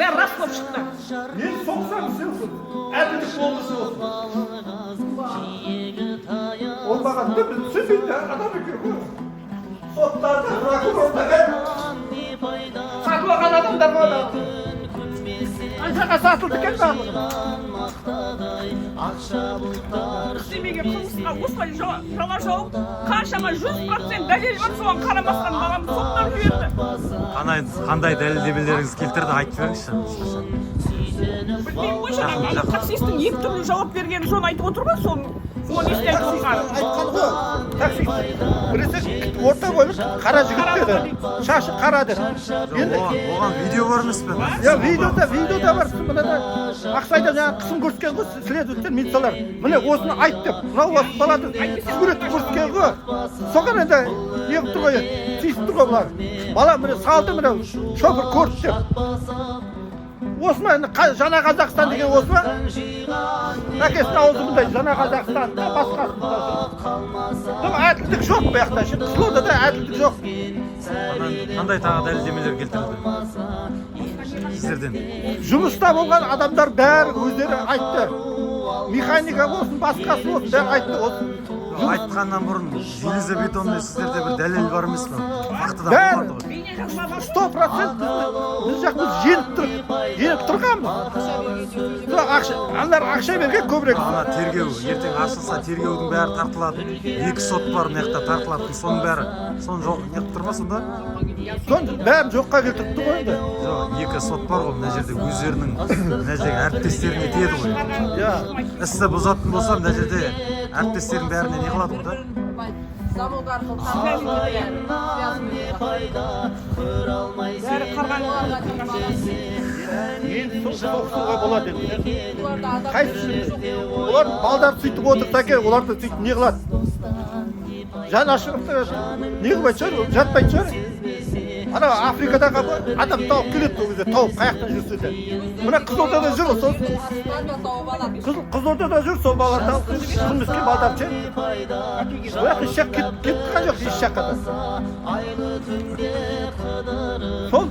бәрі рас болып шықты. Мен соқсам, сен әділдік болмысы болсын. Ол маған дым түсінбейді да, адам екен ғой. Соттарды, прокурорды сатып алған адамдар ғой ана. Қаншаға сатылды екен барлығы? Істемеген қылмысқа осылай жала жауып, қаншама 100% дәлел бар, соған қарамастан баламды соттап жіберді. Қандай дәлелдемелеріңіз келтірді, айтып жіберіңізші қысқаша. Білмеймін ғой, жаңағы ана таксисттің екі түрлі жауап бергенін, соны айтып отыр ғой, соны оны есте айтып отырғанын. Айтқан ғой таксист, біресе орта бойлы қара жігіт деді, шашы қара деді енді. Оған видео бар емес пе? Иә, видеода бар. Мынада Ақсайда жаңағы қысым көрсеткен ғой следователь, милициялар, міне, осыны айт деп, мынау осы баланы суретті көрсеткен ғой. Соған енді не қылып тұр ғой, тиісіп тұр ғой бұлар. Бала, міне, салды, міне, шофер көрді деп. Осы ма енді жаңа Қазақстан деген осы ма? Әкесінің аузы мындай, жаңа Қазақстан да, басқасы. Тым әділдік жоқ бұл жақта ше, Қызылордада әділдік жоқ. Қандай тағы дәлелдемелер келтірілді сіздерден? Жұмыста болған адамдар бәрі өздері айтты, механика болсын, басқасы болсын, бәрі айтты осы. Айтқаннан бұрын железобетонный сіздерде бір дәлел бар емес пе, фактыда Бәрі. болған ғой. Бейнежазба бар. 100%. Біз жақ, біз жеңіп тұрғанбыз. Сол ақша, аналар ақша берген көбірек. Ана тергеу ертең ашылса, тергеудің бәрі тартылады, екі сот бар мына жақта тартылатын, соның бәрі соны жоқ неғып тұр ма сонда? Соның бәрін жоққа келтіріпті ғой енді. Жоқ, екі сот бар ғой мына жерде, өздерінің мына жердегі әріптестеріне тиеді ғой. Иә. Істі бұзатын болса, мына жерде әріптестердің бәріне не қылады ғой да. Замок арқылы Бәрі қарған. Енді соғысуға болады енді. Қайсысы олар, балдар сөйтіп отырса екен, олар да сөйтіп не қылады? Жан ашырып та не қылмайтын шығар, жатпайтын шығар. Ана Африкадағы адам тауып келеді ол кезде, тауып, қай жақтан жүрсе де. Мына Қызылордада жүр ғой сол. Тауып алады. Қызылордада жүр сол балалар, тауып, қылмыскер балдар ше. Ол жақта еш жаққа кетіп қалған жоқ, еш жаққа да. Сол.